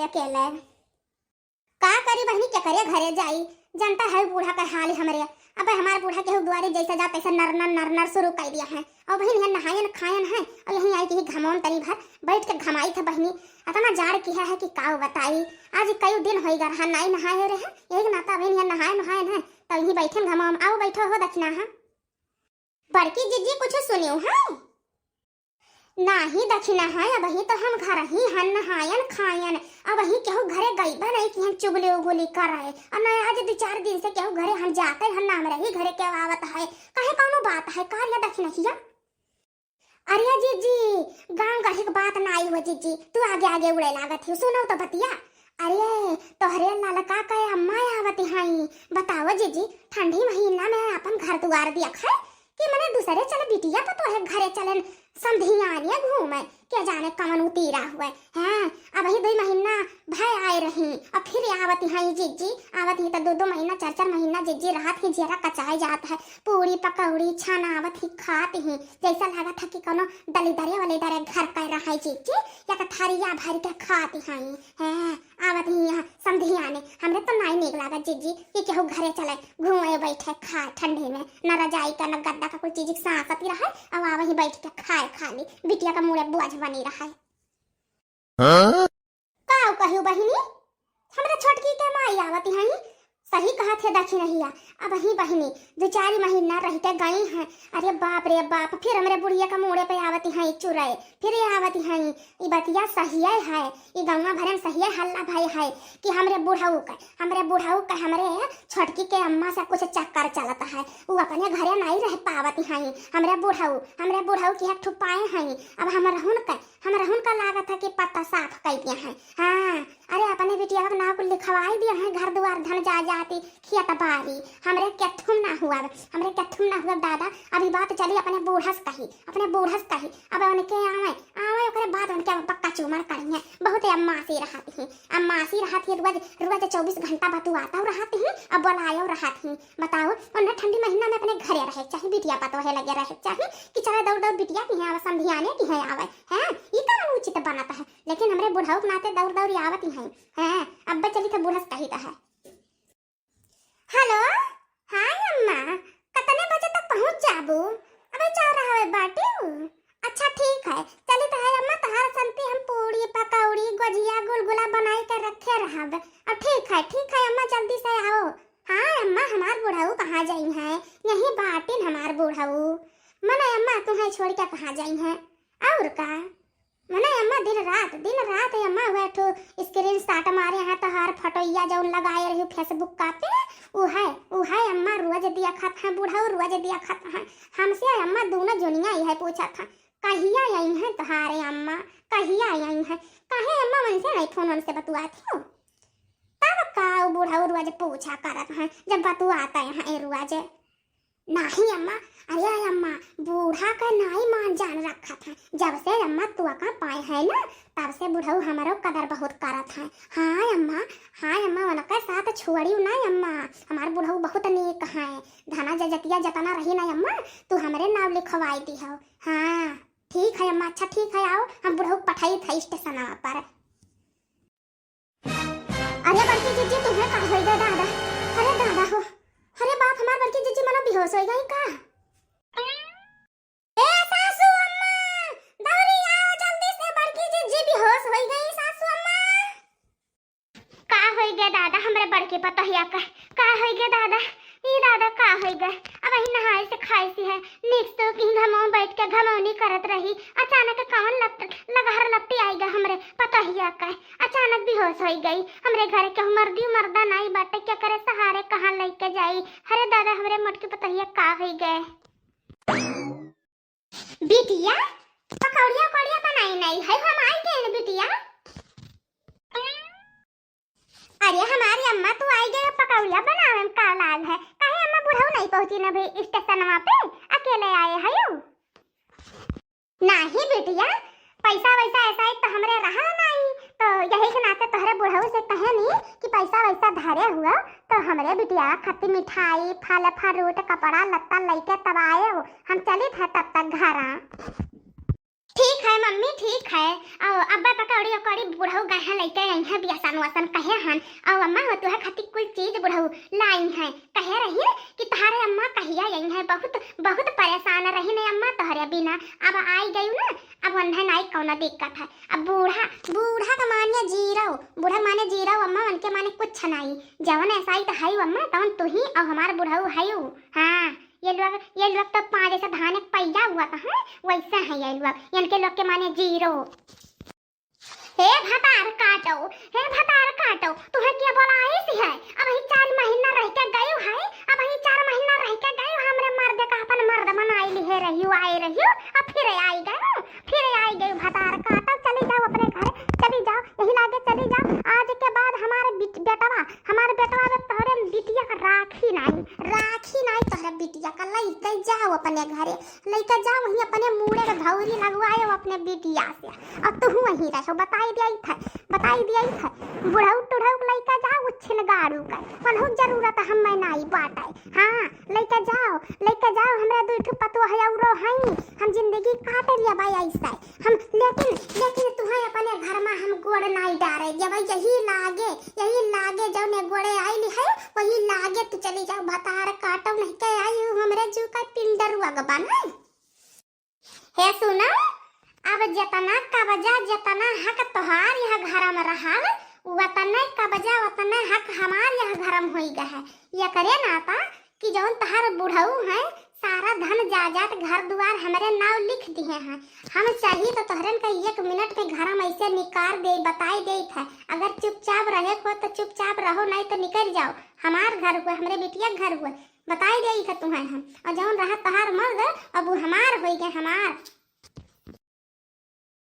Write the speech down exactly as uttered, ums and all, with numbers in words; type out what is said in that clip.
अकेले। का करी बहिनी, केकरे घरे जाई? जनता है बूढ़ा के हाल हमरे। अब हमार बूढ़ा केहू दुआरे जैसे जा तैसे नर नर नर नर शुरू कर दिया है। और बहिन, यहाँ नहायन खायन है और यहीं आई कि घमौन तनी भर बैठ के घमाई थे बहिनी। इतना जाड़ किहा है कि काउ बताई। आज कई दिन होई गा रहा नाई नहाए रहे, यही के नाता बहिन यहाँ नहाए नहायन है, तो यहीं बैठन घमाम। आओ बैठो हो दखिना है। बड़की जिज्जी कुछ सुनियो है? नाही दखिना है, अबही तो हम घर ही हन नहायन खायन, अबही केहू घरे गईबा नहीं कि हम चुगली उगली करे, और न आज दो चार दिन से केहू घरे हम जाते हन, ना हमरे ही घरे केहू आवत है, कहे कौनो बात है, का रे दखिनहिया? अरे जिज्जी, गाँव गढ़ी के बात ना आई हो जिज्जी, तू आगे आगे उड़े लागत ही, सुनो तो बतिया। अरे, तोहरे ललका के अम्मा आवत हई, बताओ जिज्जी, ठंडी महीना में अपन घर दुआर दिया खाए कि मने दूसरे चले बिटिया पतोहे घरे चले समधियाने घूमे, के जाने कवन उतीरा हुए। हाँ, अबही दुई महीना भय आए रही, और फिर आवत हई जिज्जी, आवत ही तो दो दो महीना, चार चार महीना जिज्जी रहत ही, जियरा कचाए जात है। पूड़ी पकौड़ी छनावत ही, खात ही, जैसा लागत है कि कोनो दलिदरे वाले दरे घर कर रहा है जिज्जी, या तो थरिया भर के खात हई। हाँ, आवत ही यहाँ समधियाने, हमरे तो नाई नीक लागत जिज्जी कि केहू घरे चले घूमे बैठे खाए ठंडी में, न रजाई का न गद्दा का कोई चीज सांसत ही रहे, अब आवही बैठ के खाए खाली, बिटिया का मुड़े बोझ बनी रहे। हाँ? काउ कहियो बहिनी, हमरा छोटकी के माई आवत हई, सही कहत है दखिनहिया। अबही बहिनी दो चार महीना रह के गई हैं। अरे बाप रे बाप, फिर हमरे बुढ़िया के मुड़े पे आवत हई चुरई, फिर ये आवत हई। ई बतिया सहिए है, ई गौवा भरे में सहिए हल्ला भय है कि हमरे बुढ़ऊ के, हमरे बुढ़ऊ के, हमरे छोटकी के अम्मा से कुछ चक्कर चलत है, उ अपने घरे नहीं रह पावत हई। हमरे बुढ़ऊ, हमरे बुढ़ऊ की एक ठो पाए हई, अब हमरहुन के, हमरहुन का लागत है कि पत्ता साफ कर दिया है। हाँ, अरे अपने बिटिया के नाव को लिखवाई दिया है, घर दुआर धन जायदाद खेत बारी, हमरे केथुम ना हुआ, हमरे केथुम ना हुआ दादा। अभी बात चली अपने बूढ़स कही, अपने बूढ़स कही, अब उनके आवे, आवे ओकरे बाद उनके पक्का चूमर करेंगे। बहुत अम्मासी रहत ही, अम्मासी रहत ही, रोज, रोज चउबीस घंटा बतुआता रहत ही, अब बोलायो रहत ही। बताओ, उन्हें ठंडी महीना में अपने घरे रहे चाही, बिटिया पतोहे लगे रहे चाही कि चले दौड़ दौड़ बिटिया की यहाँ समधियाने की है आवे, हैं? ई कौन उचित बनत है? लेकिन हमरे बुढ़ऊ के नाते दौड़ दौड़ आवत ही हैं, हैं? अब चली तो बूढ़स कही तो है। हेलो, हाँ अम्मा, कतने बजे तक पहुँच जाबू? अबे जा रहा है बाटू। अच्छा ठीक है, चली तो है अम्मा, तहार संती हम पूड़ी, पकौड़ी, गोजिया, गुलगुला बनाई के रखे रहब। अब ठीक है, ठीक है अम्मा, जल्दी से आओ। हाँ अम्मा, हमार बुढ़ऊ कहाँ जाई हैं? यहीं बाटिन हमार बुढ़ऊ। मने अम्मा तुम्हें छोड़ के कहाँ जाई हैं? और का? मने अम्मा दिन रात, दिन रात अम्मा वह ठो screenshot मारे हैं तोहार फोटोइया जौन लगाए रही Facebook का पे, उ है, उ है अम्मा रोज दिया खात हैं बुढ़ऊ, रोज दिया खात हैं। हमसे अम्मा दोनों जुनिया यह पूछत हैं, कहिया आई हैं तोहारे अम्मा, कहिया आई हैं? काहे अम्मा उनसे नहीं फोन उनसे बतुआत हो? तब का उ बुढ़ऊ रोज पूछा करत हैं जब बतुआत हैं रोज। नाही अम्मा, अरे अम्मा, बूढ़ा का नाई मान जान रखत है। जब से अम्मा तुआ का पाए है ना, तब से बुढ़ऊ हमरो कदर बहुत करत है। हाँ अम्मा, हाँ अम्मा, उनका साथ छोड़ियो ना अम्मा, हमार बुढ़ऊ बहुत नेक है। धना जजतिया जतना रही ना अम्मा, तू हमरे नाव लिखवाई दी हो। हाँ ठीक है अम्मा, अच्छा ठीक है, आओ हम बुढ़ऊ पठाई था स्टेशनवा पर। अरे बड़की जिज्जी, तुम्हें का होई गए दादा? अरे दादा हो, अरे बाप हमार, बड़की जिज्जी मनो बेहोश होई गई का? ए सासू अम्मा, दौड़ी आओ जल्दी से, बड़की जिज्जी बेहोश होई गई सासू अम्मा। का होई गए दादा, हमरे बड़की पतोहिया का का होई गए दादा? ई दादा का होई गए? अबही नहाए से खाए सी है, नीक से की घमवा बैठ के घमौनी करत रही, अचानक कौन लप-, लगहर लपटी आई गए हमरे पतोहिया का, अचानक बेहोश होई गई। हमरे घरे केहू मर्दी मर्दा नाई बाटे, केकरे सहारे कहाँ लेके जाई? अरे दादा, हमरे मोटकी पतोहिया का होई गए? बिटिया, पकौड़िया उकौड़िया बनाई नहीं है, हम आई गए न बिटिया। अरे हमारी अम्मा, तू आई गए, पकौड़िया बनावे में का लाग है? काहे अम्मा, बुढ़ऊ नहीं पहुँची न भाई स्टेशनवा पे, अकेले आए हयो? नाही बिटिया, पैसा वैसा ऐसा एक तो हमरे रहा नहीं, तो यही के नाते तोहरे बुढ़ऊ से कहे नहीं कि पैसा वैसा धरे हुआ तो हमरे बिटिया खातिर मिठाई, फल फ्रूट, कपड़ा लत्ता लेके तब आए हो। हम चली था तब तक घरा। ठीक है मम्मी, ठीक है। अउ अब्बा पकौड़ी उकौड़ी बुढ़ऊ गए हैं लइके आई हैं, बियासन वासन कहे हन। अउ अम्मा हो तुहे खातिर कुल चीज बुढ़ऊ लाई हैं। कहे रही कि तोहरे अम्मा कहिया आई हैं, बहुत बहुत परेशान रही ने अम्मा तोहरे बिना। अब आई गई ना, अब उन्हें नाई कौनो दिक्कत है। अब बूढ़ा, बूढ़ा का माने जीरो, बूढ़ा माने जीरो अम्मा, उनके माने कुछ नाई। जवन ऐसा ही तो है अम्मा, तवन तू ही और हमार बुढ़ऊ है। हाँ, ये लोग, ये लोग तो पाँच जैसे धान एक पहिया हुआ था, हैं? वैसे हैं ये लोग, इनके लोग के माने जीरो। हे भतार काटो, हे भतार काटो, तुहे के बोलाइस है? अब ही चार महीना रह के गयो है, अब ही चार महीना रह के गयो, हमरे मर्द का अपन मर्द बनाई लिहे रहियो, आए रहियो, अब फिर आई गयो, फिर आई गयो भतार काटो, चली जाओ अपने घर, चली जाओ, यही लागे चली जाओ। आज के बाद हमारे बिट-, बेटवा, हमारे बेटवा में तोहरे बिटिया का राखी नाई, राखी नाई तोहरे बिटिया का, लइके जाओ अपने घरे, लइके जाओ वहीं अपने मूड़े के धौरी लगवाए अपने बिटिया से। अब तू वहीं रहो, बताई दिया था, बताई दिया था। बुढ़ऊ टुढ़ऊ के लइके जाओ, उच्छिन गाड़ू का, कोनो जरूरत हमें नाई बाटे। हाँ, लइके जाओ, लइके जाओ, हमरा दुई ठो पतोह है औरो हैं, हम जिंदगी काट लिया भाई ऐसे। हम, लेकिन, लेकिन तुहे अपने घर में हम गोड़ नाई डारे, जब यही लागे, यही लागे जौने गोड़े आइल है, वही लागे तू चली जाओ, भतार काटो नहीं के आई हूँ, हमरे जू का पिंडरुआ के बने। हे सुनो, अब जितना कब्जा, जितना हक तोहार यह घर में रहल, उतने कब्जा, उतने हक हमार यह घर में होई गए है। ये करे नाता कि जौन तोहार बुढ़ऊ हैं, सारा धन जायदाद घर दुआर हमरे नाव लिख दिए हैं। हम चाही तो तोहरन का एक मिनट में घर में ऐसे निकाल दे, बताई देत है। अगर चुपचाप रहे को तो चुपचाप रहो, नहीं तो निकल जाओ। हमार घर हुआ, हमरे बिटिया के घर हुआ, बताई देत है तुम्हें हम। और जौन रहा तोहार मर्द, अब वो हमार होई गए, हमार।